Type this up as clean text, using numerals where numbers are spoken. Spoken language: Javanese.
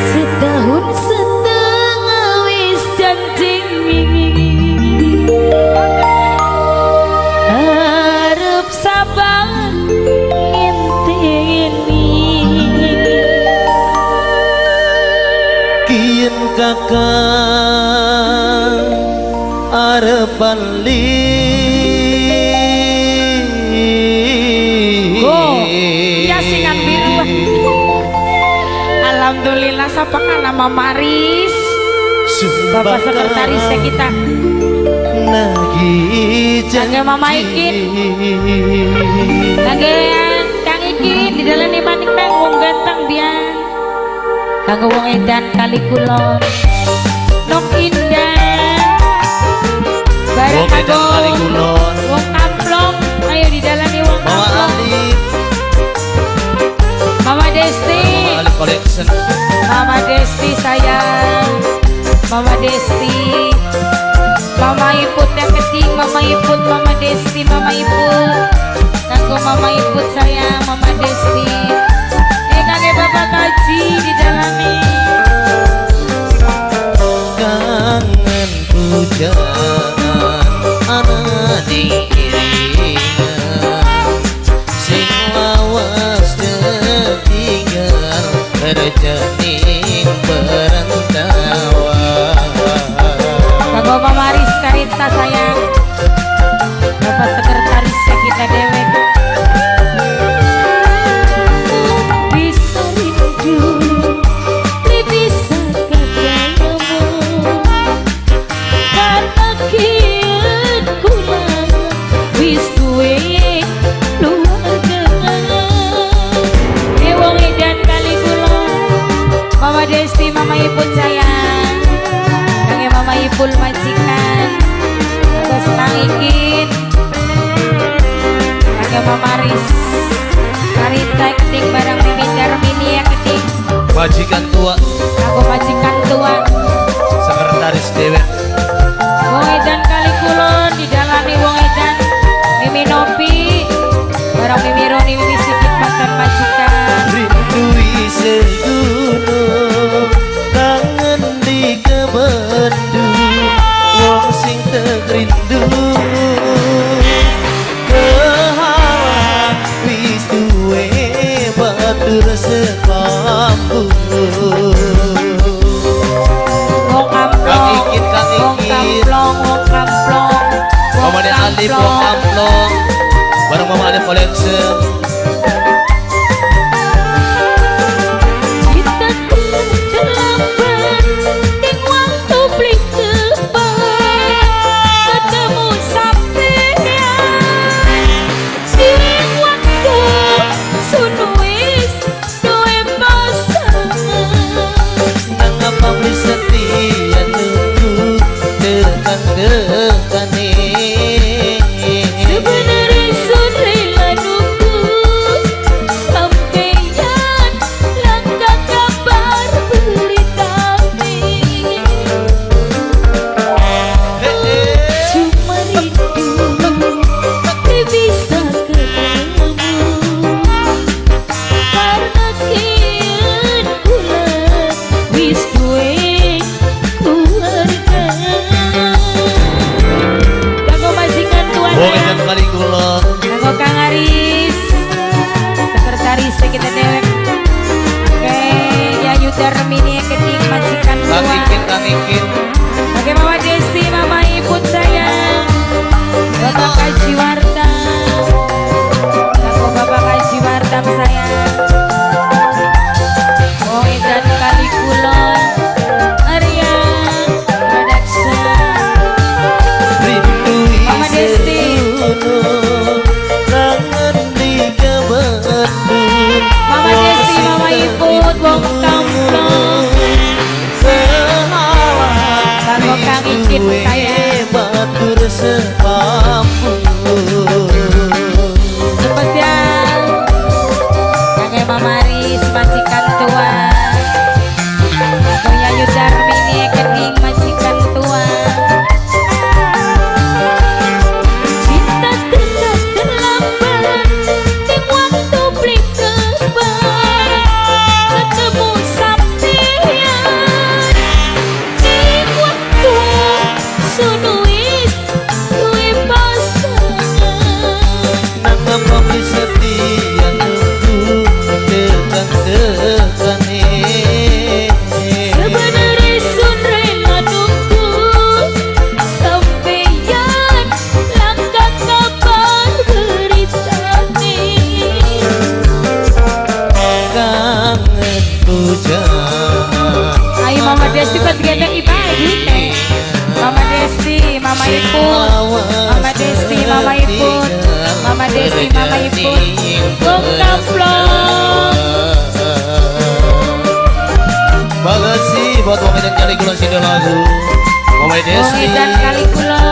Setahun setengah wis janji arep sabar ngenteni Kien kakak arep bali. Oh, iya singan biru. Alhamdulillah sapa kana Mama Maris. Bapak sekretaris kita. Nagih Kangge Mama Ikin. Kangge Kang Ikin di dalam maning nang wong ganteng bian. Kanggo wong edan kali kulon. Nok indah. Bareng Wong edan kali kulon. Wong kamplong, ayo di dalani wong Mama kamplong. Alif. Mama Desti. Mama Alif Collection. Mama Desti sayang. Mama Desti. Mama Iput yang keting, Mama Iput, Mama Desti, Mama Iput. Kanggo Mama Iput sayang, Mama Desti. Kangge Bapak Kaji di dalami. Kangen pujaan ana diiringan sing lawas tertinggal rejening perantauan. Kanggo Mama Maris Karita sayang. Bapak sekretaris kita dewek. Bisa rindu, bisa ketemu. Karena kian kula wis duwe keluarga. Wong edan kali kula. Mama Desti, Mama Iput sayang. Kangge Mama Ipul majikan. Terus Kang Ikin. Kangge Mama Ris. Karita keting barang Mimi Darmini ya keting. Majikan tua. Aku majikan tua. Sekretaris dewek. Wong edan kali kulon didalani wong edan Mimi Nopi barang Mimi Roni Mimi Sigit mantan majikan. Rindu segunung kangen di kebendu wong sing rindu kehalang wis duwe batur sekampung. Wong Kang kamplong, Ikin, Kang wong Ikin. kamplong, wong kamplong, wong Mama Alif wong kamplong bareng Mama Alif Collection. Cintaku terlambat ning waktu beli tepat ketemu sampean sing waktu sun wis duwe pasangan. Nang apa beli setia nunggu tekan tekane. Sebenarnya sun rela nunggu sampeyan langka kabar beritane. Cuma rindu bisa ketemu karena kian kula wis duwe keluarga. Kanggo majikan tua Wong edan kali kulon. Kanggo Kang Aris sekretaris kita dewek. Oke, Yayu Darmini keting majikan Kang tua. Ikin, Kang Ikin. Oke Mama Desti, Mama Iput sayang. Bapak Kaji Warta. Kanggo Bapak Kaji Warta sayang. Wong edan kali kulon. Arya Production. Rindu Mama Desti. segunung kangen di kebendu Mama Desti, Mama Iput, wong kamplong. Sun wis duwe pasangan. Nang apa setia nunggu tekan-tekane. Sebenarnya sun rela nunggu sampeyan langka kabar beritane. Kangen hujan. Ayo, Mama Desti, pas gendong iba duite. Mama Desti, Mama Iput, Mama Desti, Mama Iput, Mama Desti, Mama Iput, Bung Kamplong. Makasih buat Wong Edan kali kula sini lagu. Mama Wong Desti. Edan kali kula.